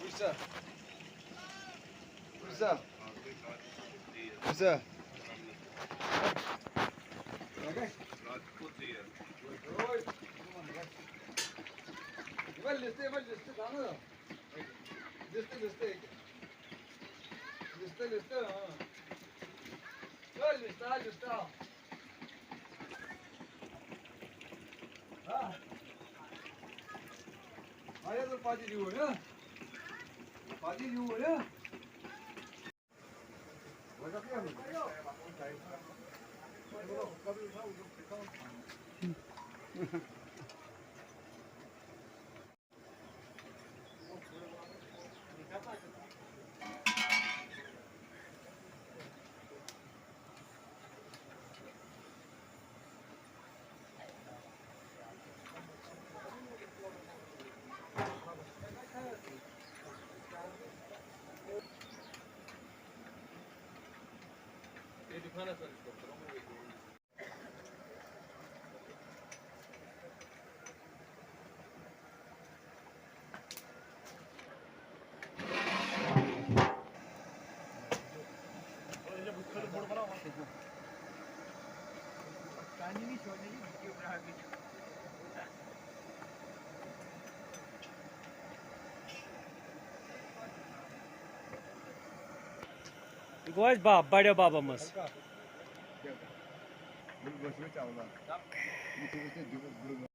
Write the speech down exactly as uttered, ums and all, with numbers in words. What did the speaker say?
وٕچھ سا۔ وٕچھ سا۔ وٕچھ سا۔ یِمَن لِسٹہٕ، یِمَن لِسٹہٕ تھاو نا۔ List, list. لِسٹہٕ، لِسٹہٕ، اۭں۔ ہے، لِسٹہٕ، لِسٹہٕ۔ ہا۔ آیا تو پاجی یوٗرۍ، ہا؟ پاجی یوٗرۍ، ہا؟ یہِ گوٚو اَسہِ بَب، بَڑیو بَبَس منٛز۔